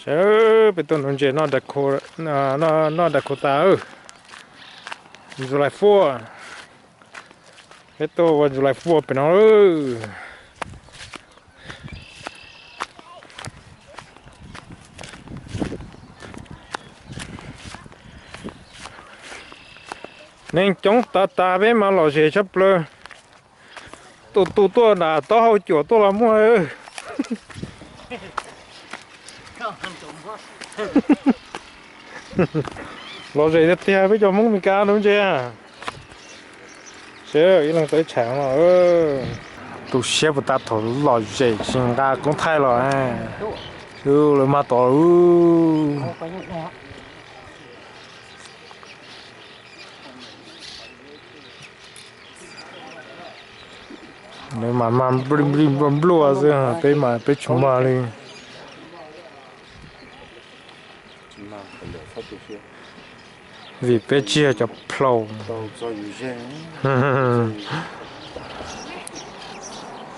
Peb tuaj nuv ntses noj Dakota, July Fourth. Peb tuaj ua July Fourth pem no. Neeg coob tas tas, peb mas lom zem tshaj plaws. Tus tus tuaj nram taub hau cuam tuaj los muaj. Lom zem tiag tiag peb cov Hmoob Meskas nuv ntses. Seb ib leeg tau ib tsham no. Tu siab puas tas thaum lom zem tsis nqa koob thaij los. Lawv mag tod. Lawv mas mag nplij nplij npluaj npluaj xwb, peb mas peb tsis mag li. Vim peb tsis yog cov plhau.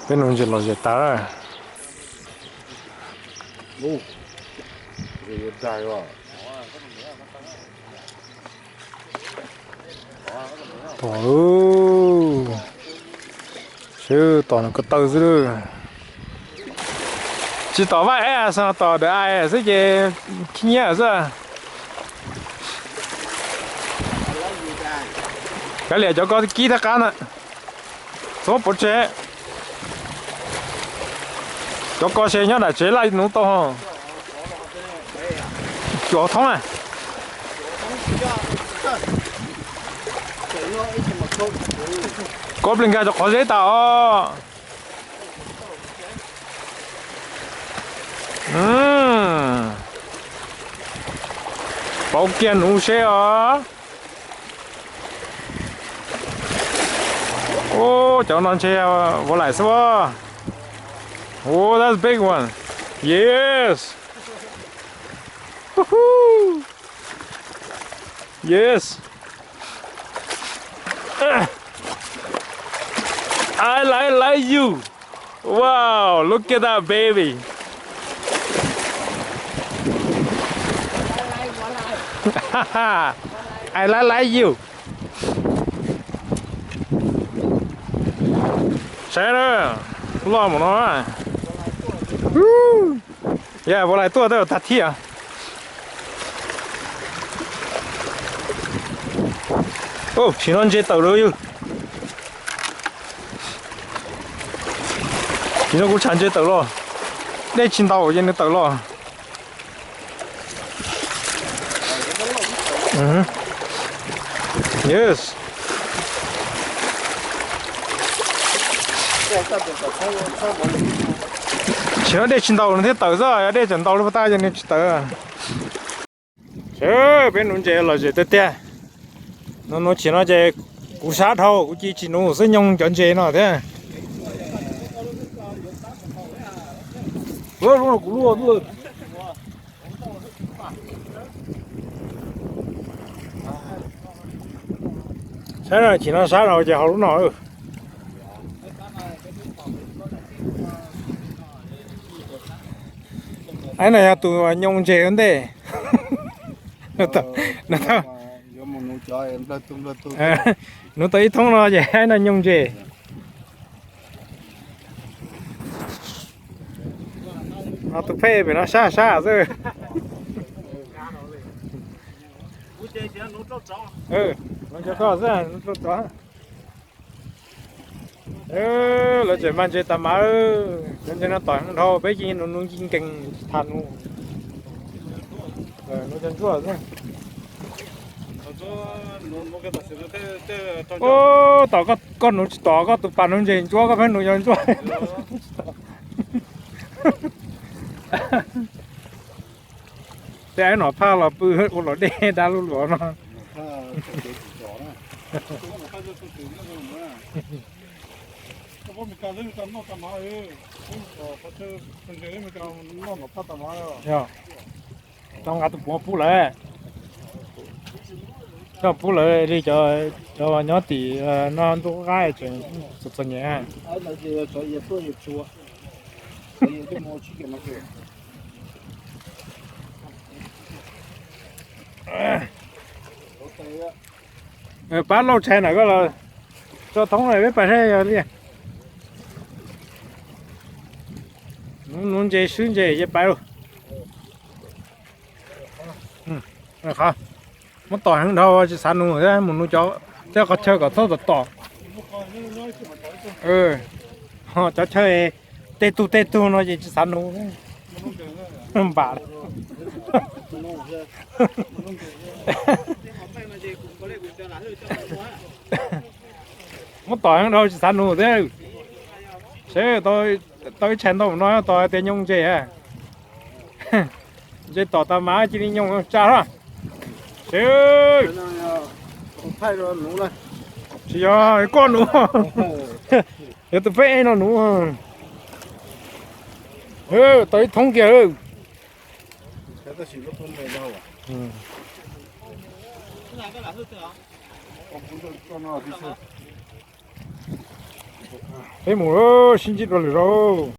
Peb nuv ntses lom zem tas. Tom, seb tom nws ko taw xwb lawm. Tsis tom Vaj Ais, tom The Eye xwb ces khib nyiab xwb. Kav liam cov ko kib thaj qab na. Txhob pov tseg. Cov ko se nyob nram tsev laj nuv tau. Cuam thoob na. Koj plig nkag cov qhov zeb tas os. Pauv kiag nuv seb os. Ub, cov no ntshe Vaj Laim xwb. Oh, that's a big one. Yes. Woohoo. Yes. I like, like you. Wow, look at that baby. I like, like you. Saib na, loj mus no. Yog Vaj Laim tuaj tab tag thiab. Tsis no ntses tawm lawm yog. Tsis no kuv tshav ntses tawm los. Dej tsis ntaus ces nws tawm los. Yes. Tsis no dej tsis ntaus nws thiaj tawm xwb, yog dej tseem ntaus li puas tas ces nws tsis tawm. Seb peb nuv ntses lom zem tiag tiag. Nuv nuv tsis no ces kuv sab dhau, kuv cia tsis nuv xwb nyoog cov ntses no thiab. Saib no, chim no sab no ces haus lub no. Aib no yog tus nyoos ntses ua ntej. Nuv tau ib thoob no ces aib no nyoos ntses. Ho tus phej pem no sab sab xwb. Nuv cov koj xwb, nuv rau tsov. Lawv tseem mag ntses tas mas, cov ntses no tom dhau peb cia nuv nuv nkees nkees tham nuv. Nuv cov ntsuab xwb. Tom koj nuv tsis tom, koj tus pas nuv ntses ntsuab, koj pheej nuv cov ntsuab. Tej aib nom phaj los pw ua luam dej dab lub luam no. Tau nqa tus puav pub lawm. Coj pub lawm li cov, cov nyob tim no ntuj qab tseem txom txom nyem. Aib no ces yog tsov iav tuaj yog tsua, tsov iav tuaj mus ua tshib kev no ke. Pab lauj tshais na koj los tso thoob na peb pais saib yog li. Nuv ntses swb ntses ces pais lauj. Muab tom heev dhau tsis xav nuv thiab, mus nuv cov, thiab qhov chaw kom txhob tom tom. Cov chaw tej tug tej tug no ces tsis xav nuv. Npam. Muab tom heev dhau tsis xav nuv thiab. Seb tau ib tshais ntau no tos tias nyooj ntses. Ntses tom tas mas cia li nyooj tsa hlo. Seb, tsis yog koj nuv, yog tus peb no nuv. Tau ib thoob kiag. Peb mus sib ntsib dua lwm zaus.